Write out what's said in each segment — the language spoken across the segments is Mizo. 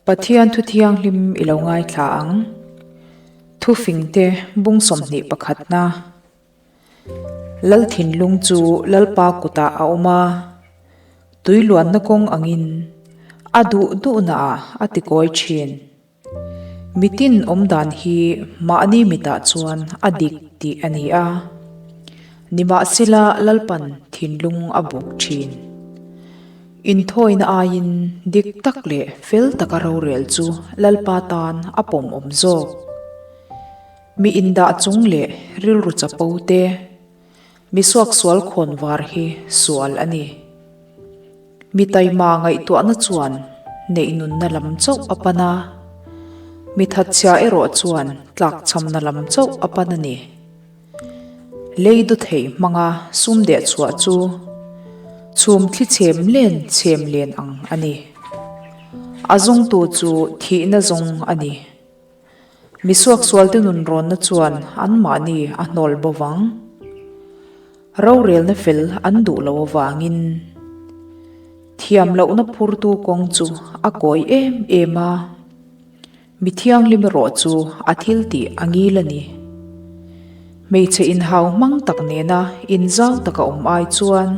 Pathian thu thianghlim i lo ngaithla ang. Thufingte bung 21 pakhatna. Lal thinlung chu Lalpa kutah a awm a, tui luanna kawng angin a duh duhnaah a tikawi thin. Mitin awm dan hi mahni mitah chuan a dik tih a ni a, nimahsela Lalpan thinlung a buk thin. Inthawina aiin dik tak leh fel taka rorel chu Lalpa tan a pawmawm zawk. Mi indah chung leh rilru chapo te, mi suaksual khawn var hi sual a ni. Mi taima ngaihtuahna chuan neih nunna lam chauh a pan a, mi thatchhia erawh chuan tlakchhamna lam chauh a pan a ni. Lei du theih hmanga sum deh chhuah chu chhum thli chhem len chhem len ang a ni. A zawngtu chu thihna zawng a ni. Mi suaksualte nunrawnna chuan anmahni a hnawl bo vang. Rorelna fel an duh lo avangin thiam lohna phurtu kawng chu a kawi em em a, mi thianghlim erawh chu a thil tih a ngil a ni. Hmeichhe inhau hmang tak nena inzau taka awm ai chuan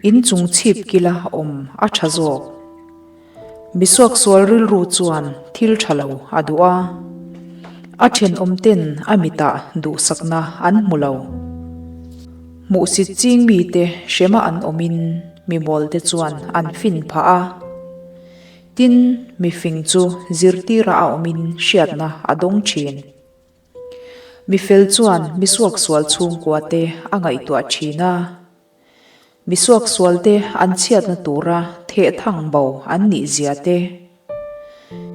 inchung chhip kila awm a tha zawk. Mi suaksual rilru chuan thil tha lo a duh a, a thenawmten a mitah duhsakna an hmu lo. Hmuhsit ching mite hrema an awmin mi mawlte chuan an fin phah a, tin mifing chu zirtira a awmin hriatna a dawng thin. Mi fel chuan mi suaksual chhungkuate a ngaihtuah thin a. Mi suaksualte an chhiatna tura thehthang bo an nih zia te.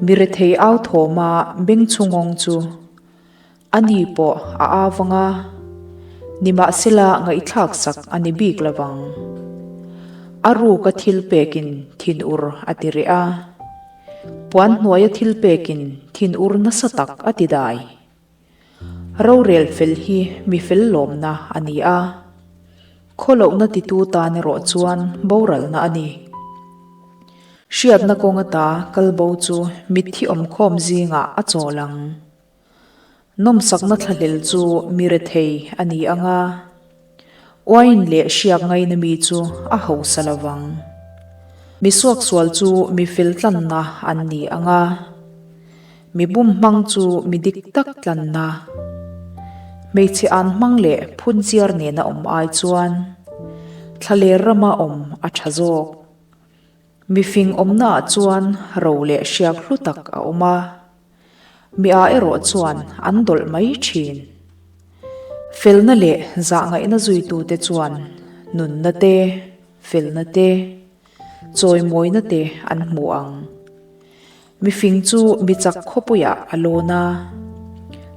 Mi rethei au thawma beng chhungawng chu a ni pawh a au vang a, nimahsela ngaihthlak sak a ni bik lo vang. A ruka thil pekin thinur a ti reh a. Puan hnuaia thil pekin thinur nasa tak a ti dai. Rorel fel hi mi fel lawmna a ni a, khawlohna titu tan erawh chuan boralna a ni. Hriatna kawng ata kalbo chu mitthi awmkhawm zingah a chawl ang. Nawmsakna thlahlel chu mi rethei a ni ang a, uain leh hriak ngaina mi chu a hausa lo vang. Mi suaksual chu mi fel tlanna an ni ang a, mi bum hmang chu mi dik tak tlanna. Hmeichhe an hmang leh phunchiar nena awm ai chuan thlaler rama awm a tha zawk. Mifing awmnaah chuan ro leh hriak hlu tak a awm a. Mi a erawh chuan an dawlh mai thin. Felna leh zahngaihna zuitute chuan nunna te, felna te, chawimawina te an hmu ang. Mifing chu mi chak khawpuiah a lawn a,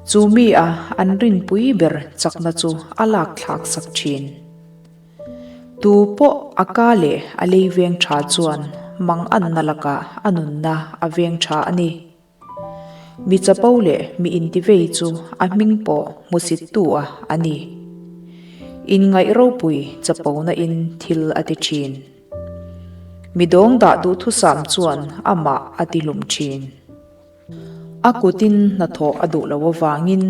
chu mi a an rinpui ber chakna chu a lak thlak sak thin. Tu pawh a ka leh a lei veng tha chuan mang anna lakah a nunna a veng tha a ni. Mi chapo leh mi intivei chu a hming pawh hmusittu a a ni. Inngaih ropui chapona in thil a ti thin. Mi dawng dah duhthusam chuan amah a ti hlum thin. A kutin hnathawh a duh lo avangin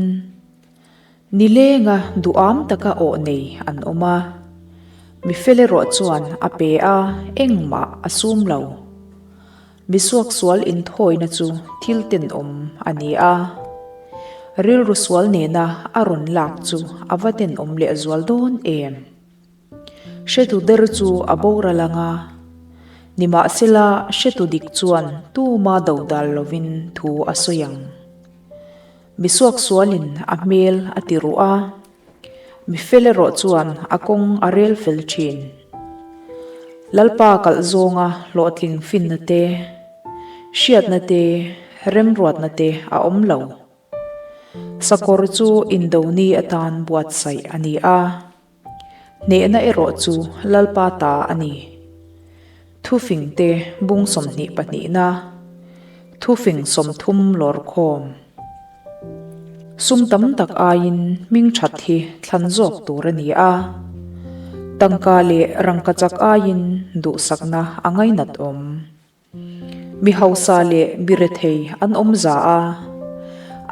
Nilenga duham taka awh nei an awm a, mi fel erawh chuan a pe a, engmah a sum lo. Mi suaksual inthawina chu thil tenawm a ni a, rilru sual nena a rawn lak chu a va tenawm lehzual dawn em? Hretu der chu a boral ang a, nimahsela hretu dik chuan tuma dodal lovin thu a sawi ang. Mi suaksualin a hmel a ti ruh a, mi fel erawh chuan a kawng a rel fel thin. Lalpa kalh zawnga hlawhtling finna te, hriatna te, remruatna te a awm lo. Sakawr chu indoni atan buatsaih a ni a. Hnehna erawh chu Lalpa ta a ni. Thufingte bung 20 pahnihna, Thufing 30 lawrkhawm. Sum tam tak aiin hming that hi thlan zawk tur a ni a, tangka leh rangkachak aiin duhsakna a ngainat awm. Mi hausa leh mi rethei an awm za a,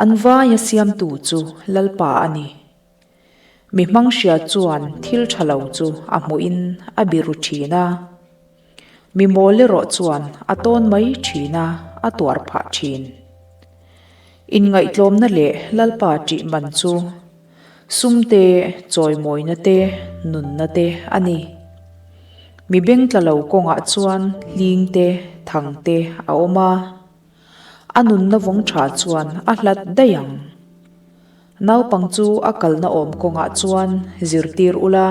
an vaia siamtu chu Lalpa a ni. Mi hmang hria chuan thil tha lo chu a hmuhin a biru thin a, mi mawl erawh chuan a tawn mai thin a, a tuar phah thin. Inngaihtlawmna leh Lalpa ṭih man chu sum te, chawimawina te, nunna te a ni. Mi bengtla lo kawngah chuan hling te, thang te a awm a, a nunna vawng ṭha chuan a hlat daih ang. Naupang chu a kalna awm kawngah chuan zirtir ula,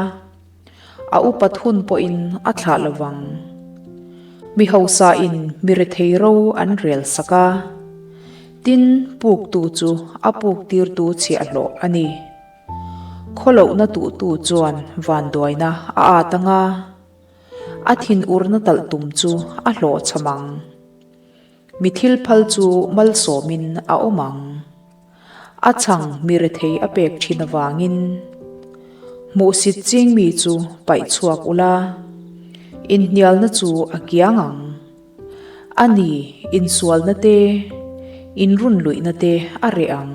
a upat hun pawhin a thlah lo vang. Mi hausain mi rethei ro an rel sak a, tin puktu chu a puktirtu chhiahhlawh a ni. Khawlohna tuhtu chuan vanduaina a at ang a, a thinurna talh tum chu a hlawhchham ang. Mi thil phal chu malsawmin a awm ang. A chhang mi rethei a pek thin avangin hmuhsit ching mi chu paih chhuak ula, inhnialna chu a kiang ang. A ni, insualna te, inrunluihna te a reh ang.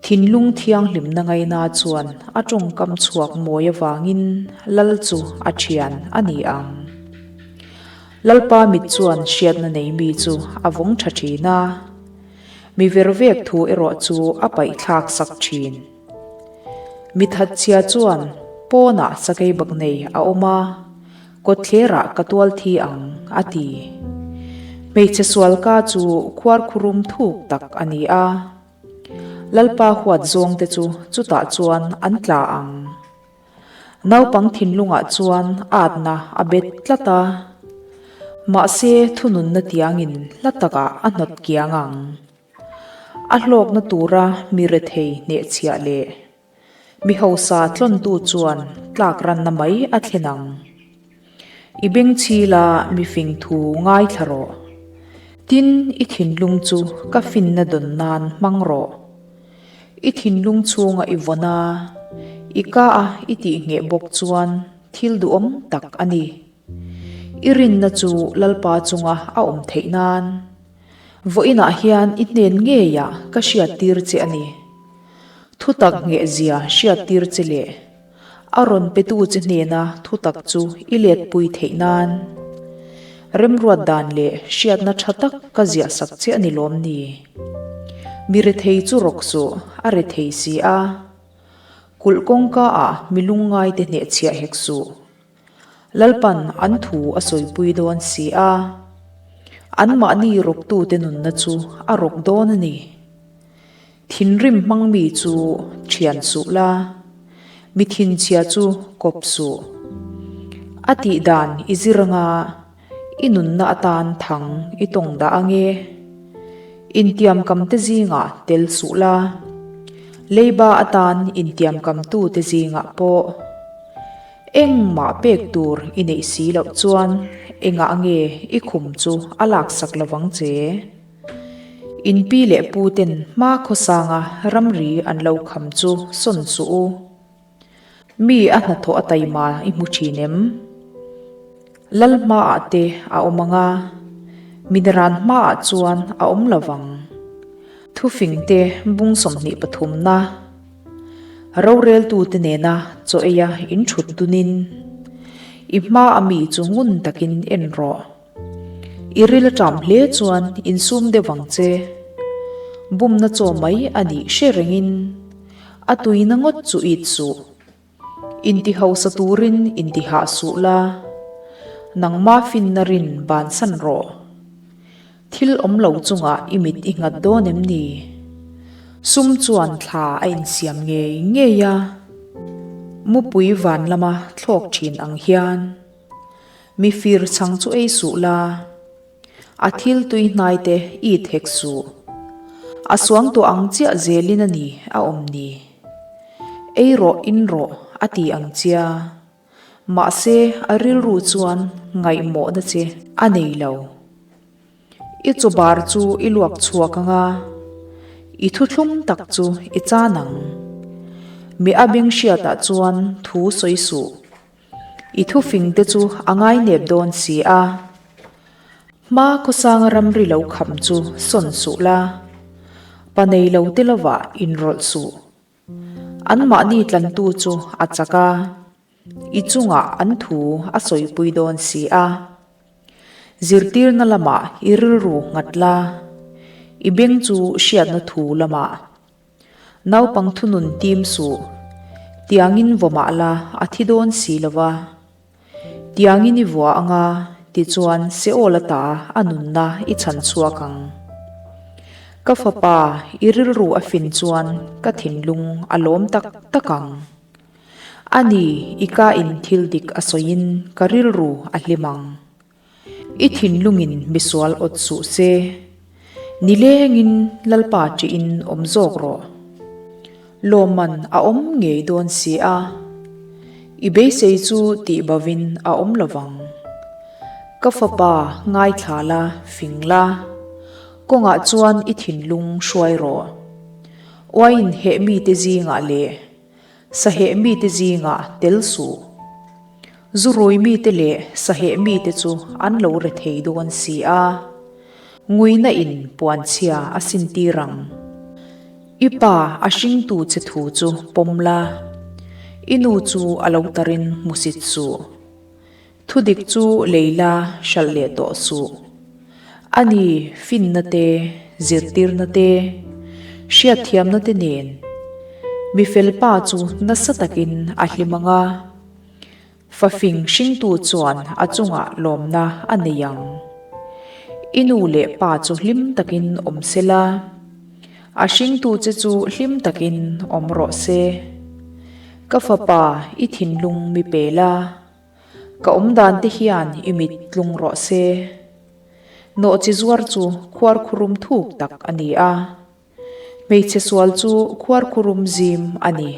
Thinlung thianghlimna ngaina chuan a tawngkam chhuak mawi avangin lal chu a thian a ni ang. Lalpa mit chuan hriatna nei mi chu a vawng tha thin a, mi vervek thu erawh chu a paihthlak sak thin. Mi thatchhia chuan pawnah sakei bak nei a awm a, Kawtthlerah ka tual thi ang, a ti. Hmeichhe sual ka chu khuarkhurum thuk tak a ni a. Lalpa huat zawngte chu chutah chuan an tla ang. Naupang thinlungah chuan atna a bet tlat a, mahse thununna tiangin hla takah a hnawt kiang ang. A hlawkna tura mi rethei hnehchhiah leh Mi hausa tlawntu chuan tlak ranna mai a thlen ang. I bengchhila mi fing thu ngaithla rawh. Tin, i thinlung chu ka finna dawn nan hmang rawh. I thinlung chhunga i vawn a, i ka a i tihngheh bawk chuan thil duhawm tak a ni. I rinna chu Lalpa chunga a awm theih nan. Vawiinah hian i hnen ngeiah ka hriattir che a ni. Thutak nghehzia hriattir che leh a rawn petu che hnena thutak chu i letpui theih nan remruat dan leh hriatna tha tak ka ziahsak che a ni lawm ni? Mi rethei chu rawk suh, a rethei si a. Kulh kawngka ah mi lungngaite hnehchhiah hek suh. Lalpan an thu a sawipui dawn si a, anmahni rawktute nunna chu a rawk dawn a ni. Thinrim hmang mi chu thian suh la, mi thinchhia chu kawp suh. A tih dan i zir anga i nunna atan thang i tawng dah ange. Intiamkamte zingah tel suh la, leiba atan intiamkamtute zingah pawh. Engmah pek tur i neih si loh chuan engah nge i khum chu a laksak lovang che? In pi leh pu ten hma khawsanga ramri an lo kham chu sawn suh u. Mi a hnathawh a taima i hmu thin em? Lal hmaah te a awm ang a, mineran hmaah chuan a awm lovang. Thufing te bung 23 na. Roreltute nena chaw eia in thut dunin i hma a mi chu ngun takin en rawh. I ril a ṭam hle chuan insum deuh ang che. Bumna chaw mai a nih hre rengin a tuina ngawt chu it suh. Inti hausa turin inti hah suh la, nangma finna rin bansan rawh. Thil awm lo chungah i mit i nghat dawn em ni? Sum chuan thla a insiam ngei ngei a, mupui van lama thlawk thin ang hian mi fir chhang chu ei suh la, a thil tui hnai te i thek suh. A suang tawh ang chiah zelin a ni a awm ni. Ei rawh in rawh a ti ang chia. Mahse a rilru chuan ngaihmawhna che a nei lo. I chaw bar chu i luak chhuak ang a, i thuthlum tak chu i chan ang. Mi a beng hriatah chuan thu sawi suh. I thufing te chu a ngainep dawn si a. Hma khawsanga ramri lo kham chu sawn suh la, pa nei lo te lovah inrawlh suh. Anmahni tlantu chu a chak a, i chungah an thu a sawipui dawn si a. Zirtirna lamah i rilru nghat la, i beng chu hriatna thu lamah. Naupang thunun tim suh, tiangin vaw mah la a thi dawn si lo va. Tiangin i vua anga tichuan Seol ata a nunna i chhan chhuak ang. Ka fapa, i rilru a fin chuan ka thinlung a lawm tak tak ang. A ni, i ka in thil dik a sawiin ka rilru a hlim ang. I thinlungin misual awt suh se. Nilengin Lalpa ṭihin awm zawk rawh. Lawmman a awm ngei dawn si a. I beisei chu tih bovin a awm lo vang. Ka fapa ngaithla la, fing la. Kawngah chuan i thinlung hruai rawh. Uain heh mite zingah leh Saheh mite zingah tel suh. Zu rui mite leh saheh mite chu an lo re thei dawn si a, nguina in puanchhia a sintir ang. I pa a hringtu che thu chu pawm la, i nu chu a lo tarin hmusit suh. Thudik chu lei la hralh leh tawh suh. A ni, finna te, zirtirna te, hriatthiamna te nen mi fel pa chu nasa takin a hlim ang a, fafing hringtu chuan a chungah lawmna a nei ang. I nu leh pa chu hlim takin awm se la, a hringtu che chu hlim takin awm rawh se. Ka fapa, i thinlung mi pe la. Ka awm dan te hian i mit tlung rawh se. Nawhchi zuar chu khuarkhurum thuk tak a ni a. Hmeichhe sual chu khuarkhurum zim a ni.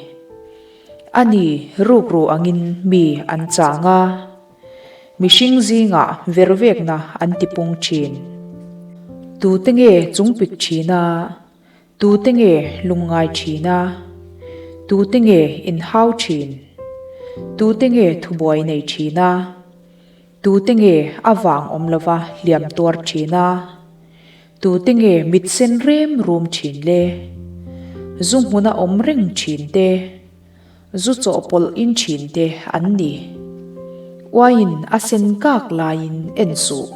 A ni, rukru angin mi an chang a. Mihring zingah vervekna an tipung thin. Tute nge chungpik thin a? Tute nge lungngai thin a? Tute nge inhau thin? Tute nge thubuai nei thin a? Tute nge a vang awm lova hliam tuar thin a? Tute nge mit sen rem rum thin le? Zu hmuna awm reng thin te, zu chawhpawlh in thin te an ni. Uaiin a sen kak laiin en suh.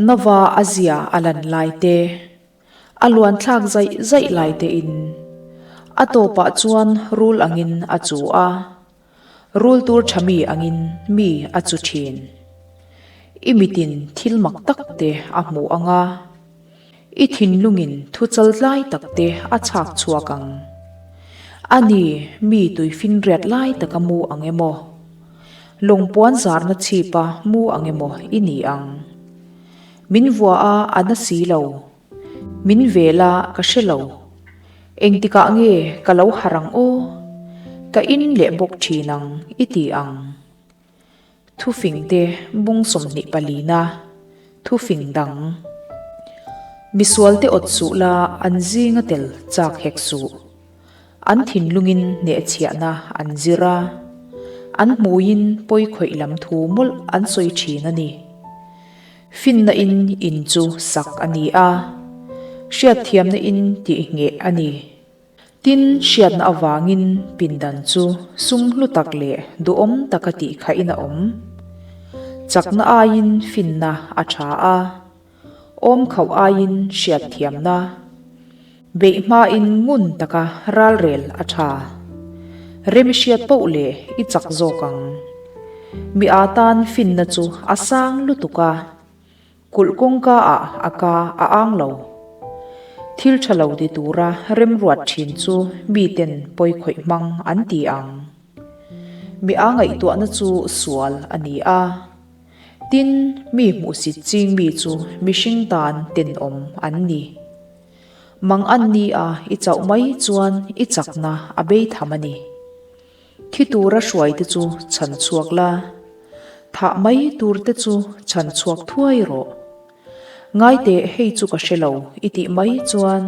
Nova a zia a lan lai te. A luan thlak zaih zaih lai te in a tawpah chuan rul angin a chu a, rul tur tha mi angin mi a chu thin. I mitin thil mak tak te a hmu ang a, i thinlungin thu chal tlai tak te a chhak chhuak ang. A ni, mi tuifinriat lai taka mu ang emaw, lawng puan zarna chhipa mu ang emaw i ni ang. Min vua a, a na si lo. Min vel a, ka hre lo. Engtikah nge ka lo harh ang aw? Ka in leh bawk thin ang, i ti ang. Thufingte bung 20 palina, thufing dang. Misualte awt suh la, an zinga tel chak hek suh. An thinlungin hnehchhiahna an zir a, an hmuiin pawi khawih lam thu mawlh an sawi thin a ni. Finna in in chu sak a ni a, hriatthiamna in tih ngheh a ni. Tin, hriatna avangin pindan chu sum hlu tak leh duhawm taka tih khahin a awm. Chakna aiin finna a tha a. Awm khauh aiin hriatthiamna, beih hmain ngun taka ralrel a tha. Rem i hriat poh leh i chak zawk ang. Mi aa tan finna chu a sang lutuk a, kulh kawngka ah a ka a ang lo. Thil tha lo ti tura remruat thin chu miten pawi khawih hmang an ti ang. Mi aa ngaihtuahna chu sual a ni a. Tin, mi hmuhsit ching mi chu mihring tan tenawm an ni. Mang an ni a i chauh mai chuan i chakna a bei tham a ni. Thi tura hruai te chu chhan chhuak la, thah mai tur te chu chhan chhuak thuai rawh. Ngaiteh hei chu ka hre lo i tih mai chuan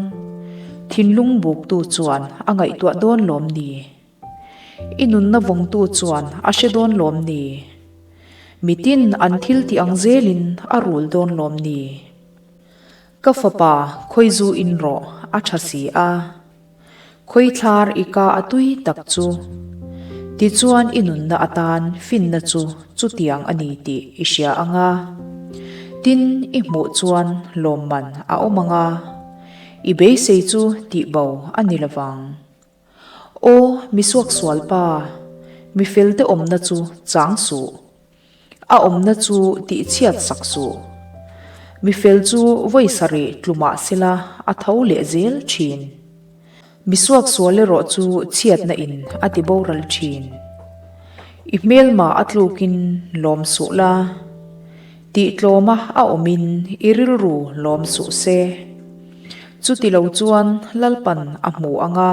thinlung buktu chuan a ngaihtuah dawn lawm ni? I nunna vawngtu chuan a hre dawn lawm ni? Mitin an thil tih ang zelin a rul dawn lawm ni? Ka fapa khawi zu in rawh a tha si a. Khawi thlar i ka a tui tak chu. Tichuan i nunna atan finna chu chutiang a ni tih i hria ang a. Tin, i hmuh chuan lawmman a awm ang a, i beisei chu tihbo a ni lovang. Aw, mi suaksual pa, mi felte awmna chu chang suh. A awmna chu tihchhiat sak suh. Mi fel chu vawi sarih tlu mah sela a tho leh zel thin. Mi suaksual erawh chu chhiatna in a ti boral thin. I hmelma a tlukin lawm suh la, tihtlawma a awmin i rilru lawm suh se. Chuti lo chuan Lalpan a hmu ang a,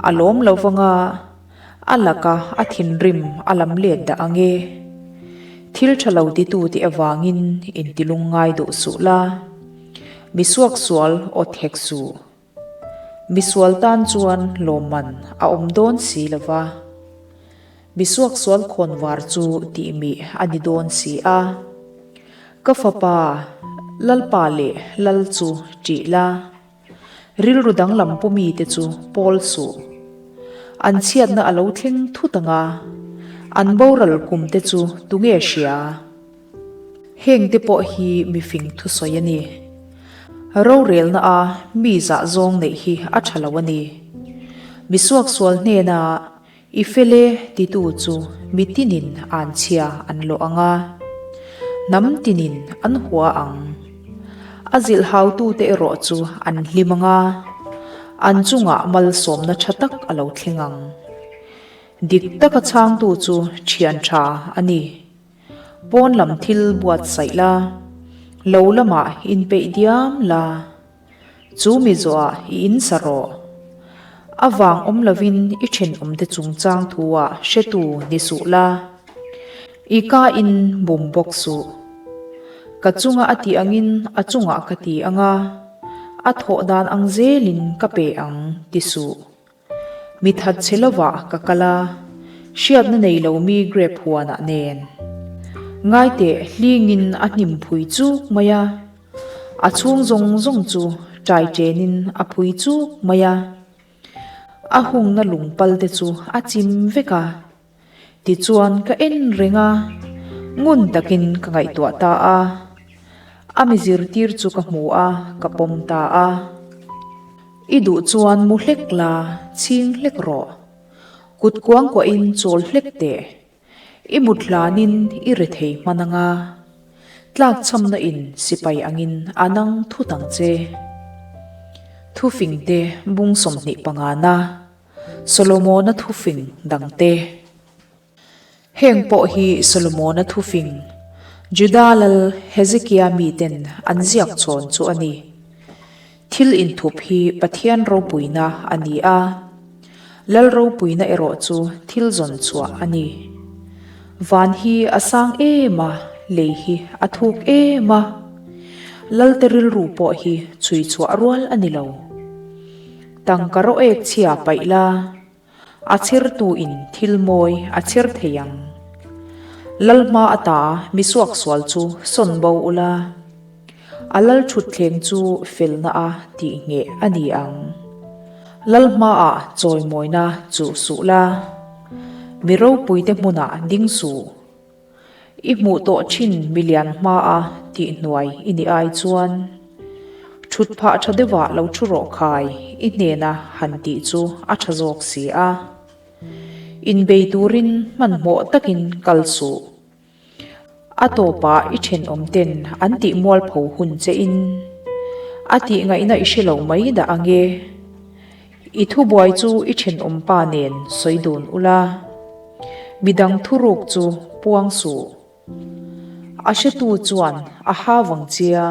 a lawm lo vang a. A laka a thinrim a lam let dah ang e. Thil tha lo titu tih avangin intilung ngai duh suh la. Mi suaksual aw thek suh. Mi sual tan chuan lawmman a awm dawn si lo va. Mi suaksual khawnvar chu tihmih a ni dawn si a. Ka fapa, Lalpa leh Lal chu ṭih la. Rilru danglam pu mite chu pawl suh. An chhiatna a lo thleng thut ang a, an boral kum te chu tunge hria? Heng te pawh hi mifing thusawi a ni. Rorelna a mi zah zawng neih hi a tha lo a ni. Mi suaksual hnena I fel e titu chu mi tinin an chhia an lawh ang a, hnam tinin an hua ang. A zilh hautute erawh chu an hlim ang a, an chungah malsawmna tha tak a lo thleng ang. Dik taka chhangtu chu thian tha a ni. Pawn lam thil buatsaih la, lo lamah inpeih diam la. Chu mi zawhah i in sa rawh. A vang awm lovin i thenawmte chungchang thu-ah hretu ni suh la. I ka in bum bawk suh. Ka chunga a tih angin a chungah ka ti ang a, a thawh dan ang zelin ka pe ang ti suh. Mi that che lovah ka kal a, hriatna nei lo mi grape huanah nen. Ngaiteh hlingin a hnim phui chuk mai a. A chhung zawng zawng chu ṭai ṭenin a phui chuk mai a, a hungna lungpal te chu a chim vek a. Tichuan ka en reng a, ngun takin ka ngaihtuah ta a. A mi zirtir chu ka hmu a, ka pawm ta a. I duh chuan mu hlek la, chhing hlek rawh. Kut kuangkuahin chawl hlek teh. I mut hlanin i rethei hman ang a, tlakchhamna in sipai angin a nang thut ang che. Thufing te bung 25 na, Solomona thufing dang te. Heng pawh hi Solomona thufing, Juda lal Hezekia miten an ziak chhawn chu a ni. Thil inthup hi Pathian ropuina a ni a, Lal ropuina erawh chu thil zawn chhuah a ni. Van hi a sang em a, lei hi a thuk em a, Lalte rilru pawh hi chhui chhuah rual a ni lo. Tangka rawek chhia paih la. A chhirtuin thil mawi a chhir thei ang. Lal hma ata mi suaksual chu sawn bo ula, a lal thutthleng chu felna a tih ngheh a ni ang. Lal hmaah chawimawina chuh suh la, mi ropuite hmunah ding suh. I hmuh tawh thin milian hmaa tih hnuai i nih ai chuan thut phah tha deuhah lo thu rawh khai i hnena han tih chu a tha zawk si a. Inbei turin hmanhmawh takin kal suh. A tawpah i thenawm ten an tih mualpho hun che in a tih ngaihna i hre lo mai dah ang e. I thubuai chu i thenawm pa nen sawi dun ula, midang thuruk chu puang suh. A hretu chuan a ha vang chia,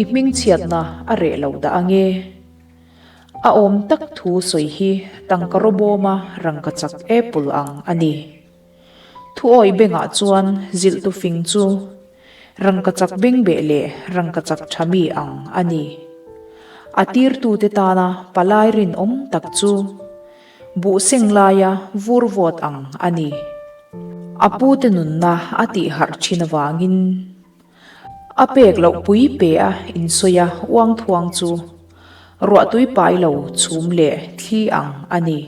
i hmingchhiatna a reh lo dah ang e. A awm tak thu sawi hi tangka rawbawma rangkachak apple ang a ni. Thuawi bengah chuan zilhtu fing chu rangkachak bengbeh leh rangkachak tha mi ang a ni. A tirtute tana palai rinawm tak chu buh seng laia vur vawt ang a ni. A pute nunna a tih harh thin avangin a pek loh pui pe a insawi a uangthuang chu ruahtui pai lo chhum leh thli ang a ni.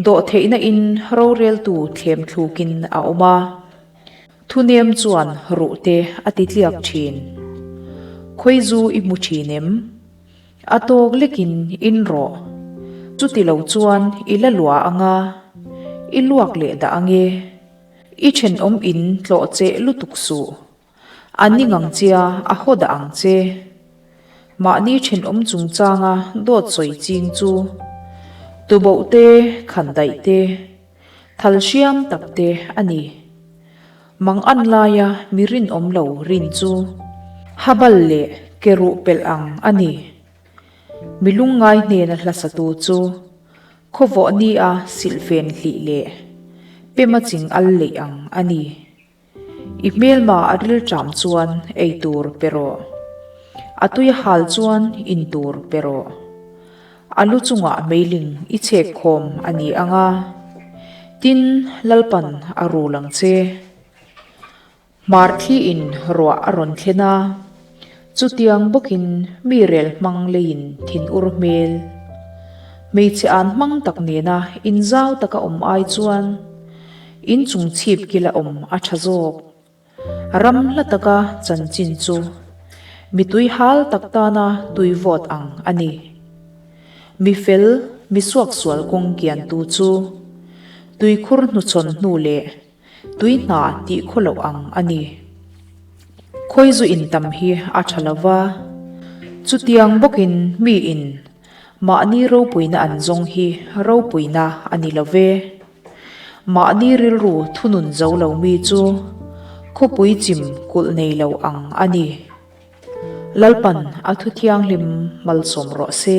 Dawhtheihna in roreltu thlem thlukin a awm a. Thunem chuan ruh te a ti tliak thin. Khawizu i hmu thin em? A tawk lekin in rawh. Chuti lo chuan i la luah ang a, i luak leh dah ang e. I thenawm in tlawh cheh lutuk suh. A ning ang chia a haw dah ang che. Mahni thenawm chungchanga dawt sawi ching chu tuboh te, khandaih te, Thal hriam tak te a ni. Mang an laia mi rinawm lo rin chu Habal leh ke ruh pelh ang a ni. Mi lungngai hnena hla satu chu khawvawh nia silhfen hlih leh pema ching al leih ang a ni. I hmelma a rilṭam chuan ei tur pe rawh. A tui a hal chuan in tur pe rawh. A lu chungah meiling i chhek khawm a ni ang a, tin Lalpan a rul ang che. Hmar thliin ruah a rawn thlen a, chutiang bawkin mi rel hmang leiin thinur hmel. Hmeichhe an hmang tak nena inzau taka awm ai chuan, In chung chhip kil a awm a tha zawk. Ram hla taka chanchin chu mi tui hal tak tana tui vawt ang a ni. Mi fel, mi suaksual kawng kiantu chu tuikhur hnuchhawn hnu leh tui hna tih khaw loh ang a ni. Khawizu in tam hi a tha lo va, chutiang bawkin mi in mahni ropuina an zawng hi ropuina a ni lo ve. Mahni rilru thunun zo lo mi chu khawpui chim kulh nei lo ang a ni. Lalpan a thu thianghlim malsawm rawh se.